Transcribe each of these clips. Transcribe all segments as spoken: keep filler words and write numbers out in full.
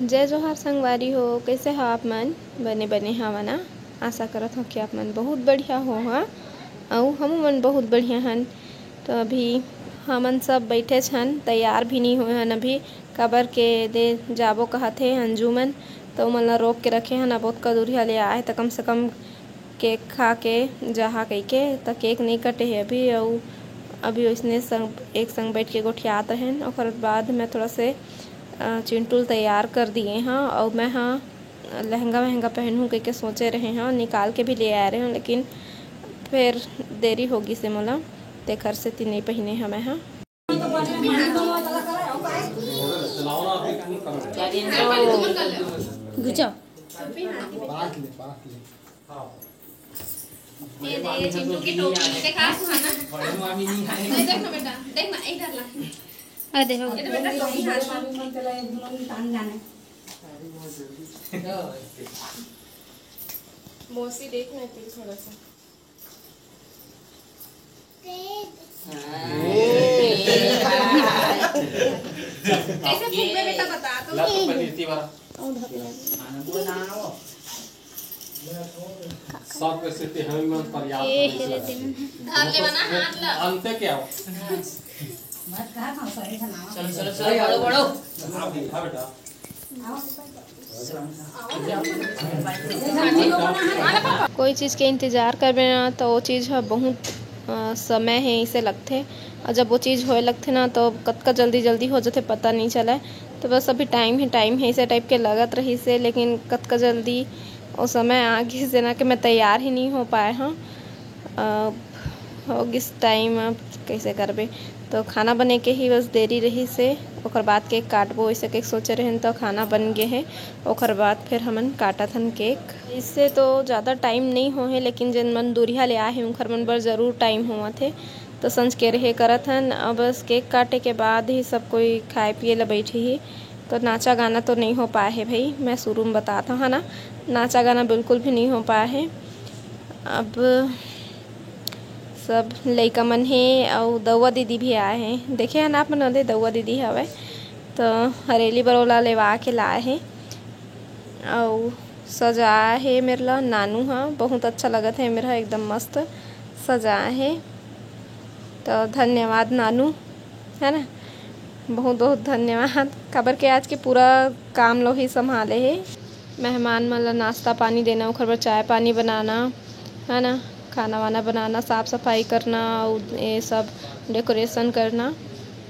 जय जोहार संगवारी हो, कइसे हो आप मन? बने बने हव ना? आशा करत हों कि आप मन बहुत बढ़िया होहा, अउ हमू मन बहुत बढ़िया हन। तो अभी हमन सब बइठेच हन, तैयार भी नइ होए हन अभी, काबर के दे जाबो कहत हे अंजू मन, तो ओमन ला रोक के रखे हन। अब ओतका दूरिहा ले आए हे, त कम से कम केक खा के जाहा कहिके, त केक नइ कटे हे अभी। अउ अभी ओइसने संग, एक संग बइठ के गोठियात रहेन। ओकर बाद मैं थोड़ा से, अ, चिंटू ल तैयार कर दिए हँव, अउ मैं ह लहंगा वहंगा पहनहूँ कहिके सोचे रहे हँव, निकाल के भी ले आए रहे हँव, लेकिन फेर देरी हो गिस हे मोला, तेखर सेती नइ पहिने हँव मैं ह। गुचा। ये दे, चिंटू की टोपी देखा, सुहाना। ये देख ना बेटा, देख ना, इधर ला। अरे देखो। ये तो बेटा टोपी हाथ में। मौसी देख ना, तेल थोड़ा सा। कैसे फूकबे बेटा, बता तो। ला तो पनीर ती वाला। सब कैसे ते हम मन पर्याप्त ए, नहीं हे रे लगा। धर ले बना हाथ ला। अंते क्या हो? चलो, चलो, चलो, बड़ो, बड़ो। आप दिखा बेटा। कोई चीज के इंतजार करबे ना, तो वो चीज ह बहुत, अ, समय हे, इसे लगथे। और जब वो चीज होए लगथे ना, तो कतका जल्दी जल्दी हो जाथे, पता नहीं चले। तो बस अभी टाइम ही टाइम हे, इसे टाइप के लगत रहिस हे, लेकिन कतका जल्दी वो समय आ गिस हे ना, कि मैं तैयार ही नहीं हो पाए हँव। अब हो गिस टाइम, अब कइसे करबे? तो खाना बने के ही बस देरी रहिस हे। ओकर बाद केक काटबो, वइसे केक सोचे रहेन, तो खाना बन गे हे। ओकर बाद फेर हमन काटत हन केक। इससे तो ज़्यादा टाइम नइ होहे, लेकिन जेन मन दूरिहा ले आए हे, उंखर मन बर जरूर टाइम होवत हे। तो संझ के रहे करत हन। अब बस केक काटे के बाद ही सब कोई खाए पिए ला बइठही। तो नाचा गाना तो नइ हो पाए हे भई, मैं शुरू में बतात हँव, है ना, नाचा गाना बिल्कुल भी नइ हो पाए हे। अब सब लइका मन हे अउ दउआ दीदी भी आए हे। देखे हन आप मन, ओदे दउआ दीदी हवय, तो हरेली बर ओला लेवा के लाए हे। अउ सजाए हे मेर ला नानू ह, बहुत अच्छा लगत हे मेर ह, एकदम मस्त सजाए हे। तो धन्यवाद नानू, है ना, बहुत बहुत धन्यवाद, काबर के आज के पूरा काम लो ही संभाले हे। मेहमान मन ला नाश्ता पानी देना, ओखर बर चाय पानी बनाना, है ना, खाना वाना बनाना, साफ सफाई करना, अउ ये सब डेकोरेशन करना,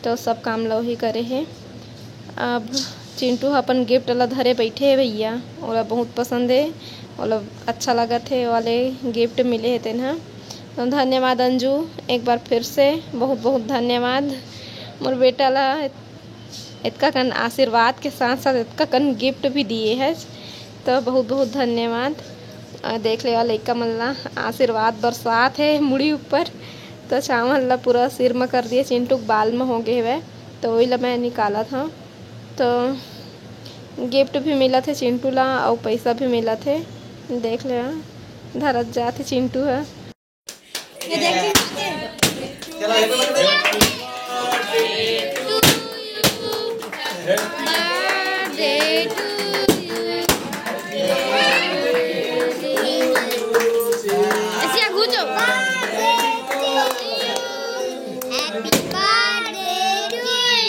तो सब काम लो ही करे हे। अब चिंटू ह अपन गिफ्ट ला धरे बइठे हे भैया, ओला बहुत पसंद हे, ओला अच्छा लगत हे, वाले गिफ्ट मिले हे तेन ह। तो धन्यवाद अंजू, एक बार फिर से बहुत बहुत धन्यवाद। मोर बेटा ला एतका कन आशीर्वाद के साथ साथ एतका कन गिफ्ट भी दिए हे, तो बहुत बहुत धन्यवाद। अ, देख ले, लइका मन ला आशीर्वाद बरसात हे मुड़ी ऊपर, तो चावल ला पूरा सिर म कर दिए, चिंटू के बाल म हो गे हवय, तो वही ला मैं निकालत हँव। तो गिफ्ट भी मिलत हे चिंटू ला, अउ पैसा भी मिलत हे। देख ले, धरत जात हे चिंटू ह। ये देख चिंटू के। Birthday to you। ऐसे घूचो। Happy birthday to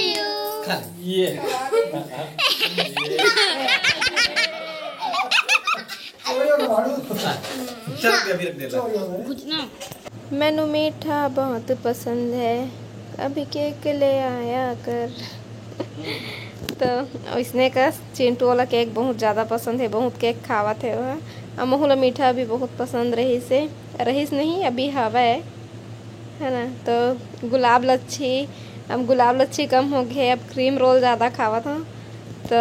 you। ये। चलो, अभी रख देला। मैनू मीठा बहुत पसंद है, अभी केक ले आया कर। तो इसने का चिंटू वाला केक बहुत ज़्यादा पसंद है, बहुत केक खावत है वह। अउ महू ला मीठा भी बहुत पसंद रहिस हे, रहिस नहीं, अभी हवय, है ना। तो गुलाब लच्छी, अब गुलाब लच्छी कम हो गए, अब क्रीम रोल ज़्यादा खावत हूँ। तो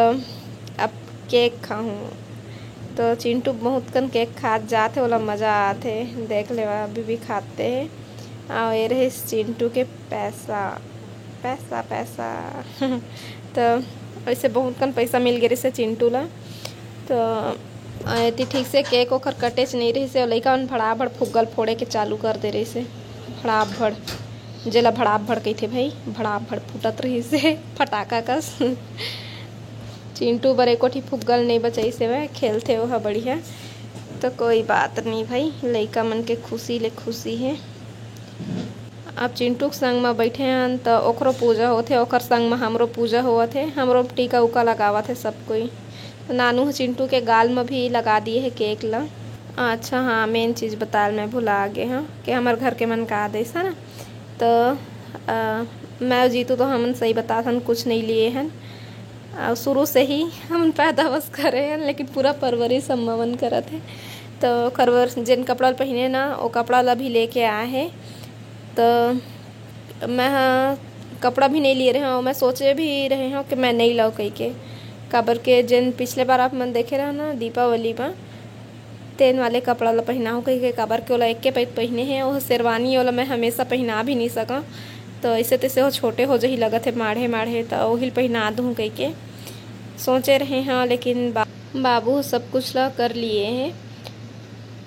अब केक खाहूँ। तो चिंटू बहुत कन केक खात जात हे, ओला मज़ा आत हे। देख लेवा, अभी भी खाते हे। अउ ये रहिस चिंटू के पैसा, पैसा, पैसा। तो ऐसे बहुत कन पैसा मिल गे रहिस हे चिंटू ला। तो अ, एती ठीक से केक ओकर कटेच नइ रहिस हे, अउ लइका मन भड़ाभड़ फुग्गा ल फोड़े के चालू कर दे रहिस हे। भड़ाभड़, जेला भड़ाभड़ कहिथे भाई, भड़ाभड़ फूटत रहिस हे फटाका कस। चिंटू बर एको ठी फुग्गा ल नइ बचाइस हवय, खेलथे ओहा बढ़िया। तो कोई बात नहीं भाई, लइका मन के खुशी ले खुशी हे। अब चिंटू के संग म बइठे हन, त ओकरो पूजा होथे, ओकर संग म हमरो पूजा होवत हे, हमरो टीका उका लगावत हे सब कोई। त नानू ह चिंटू के गाल म भी लगा दिए हे केक ल। अच्छा हाँ, मेन चीज बताल मैं भुला गे हँव कि हमर घर के मन का देस हे ना, त अ, मैं अउ जीतू तो हमन सही बतात हन, कुछ नहीं लिए हन। अउ शुरू से ही हमन पैदा बस करे हन, लेकिन पूरा परवरिश अम्मा मन करत हे। तो ओकर बर जेन कपड़ा ल पहिने ना, वो कपड़ा ला भी लेके आए हे। तो मैं ह कपड़ा भी नहीं लिए रहे हँव, मैं सोचे भी रहे हँव कि मैं नहीं लाऊँ कहिके, काबर के जेन पिछले बार आप मन देखे रहे ना दीपावली में, तेन वाले कपड़ा ला पहिनाहूँ कहिके, काबर के ओला एके पइत पहिने हे, ओह शेरवानी ओला मैं हमेशा पहिना भी नहीं सकँव, तो ऐसे तैसे वो छोटे हो जही लगत हे माढ़े माढ़े, तो ओही ल पहिना दूँ कहिके सोचे रहे हँव, लेकिन बा-, बाबू सब कुछ ला कर लिए हे,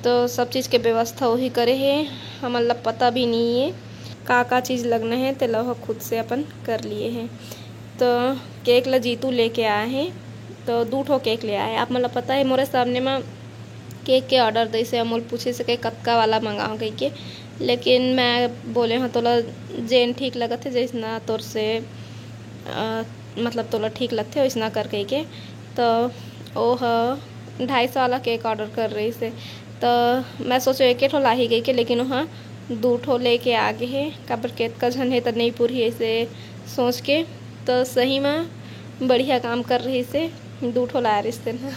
तो सब चीज़ के व्यवस्था वही करे हे, हमन ला पता भी नहीं है का का चीज़ लगना है, तेला ओह खुद से अपन कर लिए हे। तो केक ला जीतू लेके आए हे, तो दू ठो केक ले आए। आप मन ला पता है, मोरे सामने म केक के ऑर्डर दइसे, मोल पूछे से के कतका वाला मंगाओ कहिके, लेकिन मैं बोले हँव तोला जेन ठीक लगत है, जैसना तोर से अ, मतलब तोला ठीक लगथे वैसना कर कहिके। तो ओह ढाई सौ वाला केक ऑर्डर कर रहिसे, तो मैं सोचे एके ठो लाही कहिके, लेकिन ओह दू ठो लेके आ गे हे, काबर के अतका झन हे त नहीं पुरही ऐसे सोच के। तो सही में बढ़िया काम कर रहिसे, दू ठो लाए रहिस तेन ह,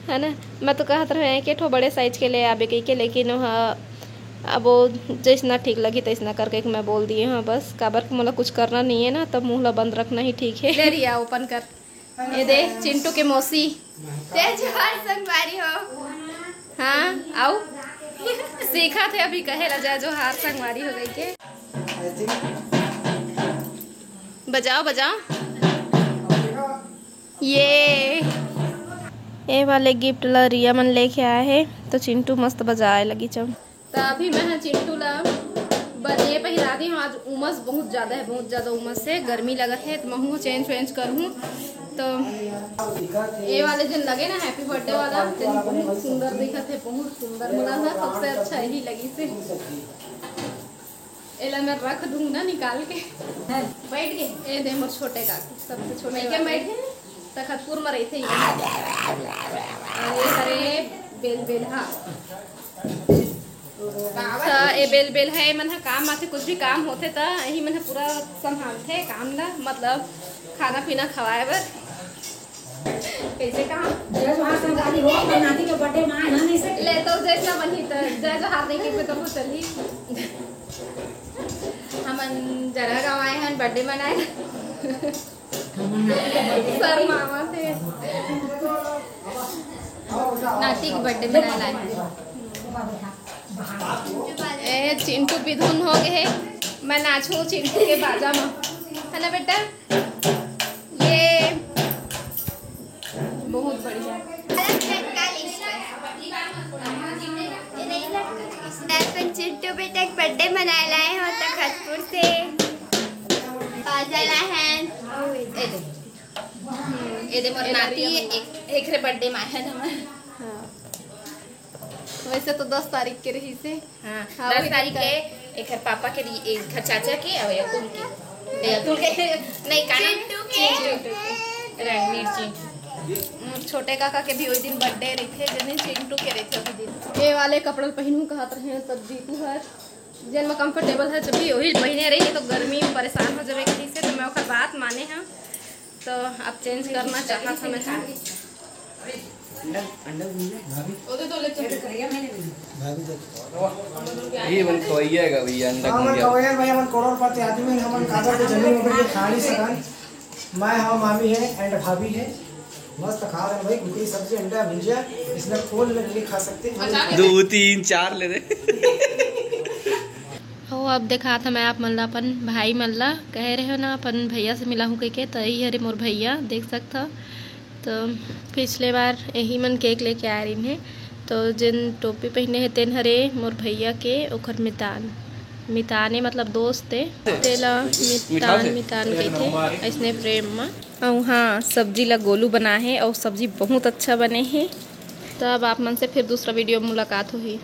है ना। मैं तो कहत रहे एके ठो बड़े साइज के ले आबे कहिके, लेकिन ओह अब वो जैसना ठीक लगी तैसना करके मैं बोल दिए हँव बस, काबर के मोला कुछ करना नहीं है ना, तब मुँह ला बंद रखना ही ठीक है। ले रिया, ओपन कर। ये दे चिंटू के मौसी। जय जोहार संगवारी हो। हाँ, आऊ सीखत हे अभी कहे ला जय जोहार संगवारी हो कहिके। बजाओ, बजाओ। ये, ये वाले गिफ्ट ला रिया मन लेके आए हे, तो चिंटू मस्त बजाए लगी चम। तो अभी मैं ह चिंटू ला बनिए पहिरा दी हूँ। आज उमस बहुत ज़्यादा है, बहुत ज़्यादा उमस है, गर्मी लगत है, तो महूँ चेंज वेंज करहूँ। तो ये वाले जन लगे ना हैप्पी बर्थडे वाला, तेन बहुत सुंदर दिखत है, बहुत सुंदर। मोला ना सबसे अच्छा यही लगी से। एला मैं रख दूँ ना निकाल के। बैठ गए। ए दे मोर छोटे काकी, सबसे छोटे लइका वाला। बैठे हैं, तखतपुर में रहते ही। अरे, अरे, बेल बेल, हाँ। त ए बेल बेल है, मन ह काम आथे, कुछ भी काम होथे त यही मन ह पूरा संभालथे काम ला, मतलब खाना पीना खवाए बर। कैसे काम? जय जोहार संगवारी हो, अपन नाती के बर्थडे में आए हन, ऐसे ले तो जैसना बनही त जय जोहार नहीं के तो चली। हमन जरा गाँव आए हन बर्थडे मनाए। हमन नाती के बर्थडे शर्मावत हे। नाती के बर्थडे मनाए लाए। ए, चिंटू बिधुन हो गए हे। मैं नाचू चिंटू के बाजा में, है ना बेटा? ये बहुत बढ़िया। मैं अपन चिंटू बेटा के बर्थडे मनाए लाए हूँ तखतपुर से। बाजा लाए हैं। ए दे। ए दे मोर नाती, एक, एकरे बर्थडे में आए हैं हमर। हाँ। वैसे तो दस तारीख के रहिसे। हाँ, हाँ, दस वही तारीख के। एकर पापा के री-, एकर चाचा के और अतुल के। ए, अतुल के, नहीं, का नाम? चिंटू के। चिंटू के। रणवीर चिंटू। हम्म, छोटे काका के भी वही दिन बर्थडे रहिथे, जिस दिन चिंटू के रहिथे वही दिन। ये वाले कपड़ा पहिनू कहत रहे, तब जीतू हर जेन में कंफर्टेबल है, जब भी वही पहिने रही, तो गर्मी में परेशान हो जावे कहिसे, तो मैं ओकर बात माने हूँ। तो अब चेंज करना चाहत हूँ मैं। अंडा, अंडा भून ले। भाभी। ओदे तो ले चल। भाभी दे। ये मन खवैया का भैया, अंडा हाँ, भून मन गया। खवैया भैया, मन करोड़पति आदमी, हमन काबर के जमीन में बैठ के खा नहीं सकन। मैं हाँ, मामी है and भाभी है। मस्त खा रहे हैं भाई, कुकरी सब्जी, अंडा भुजिया, इसमें खोल में नहीं खा सकते। दो, तीन, चार ले दे। हो, अब देखात हँव मैं आप मन ला अपन भाई मन ला। कहे रहे हो ना अपन भैया से मिलाहूँ कहिके, तो यही हरे मोर भैया, देख सकत हो। तो पिछले बार यही मन केक लेके आए रहिन हे, तो जेन टोपी पहिने हे तेन हरे मोर भैया के, ओकर मितान। मिताने मतलब दोस्त ए, तेला मितान, मितान कहिथे, अइसने प्रेम म। अउ हाँ, सब्जी ला गोलू बनाए हे अउ सब्जी बहुत अच्छा बने हे। त अब आप मन से फिर दूसरा वीडियो में मुलाकात होही।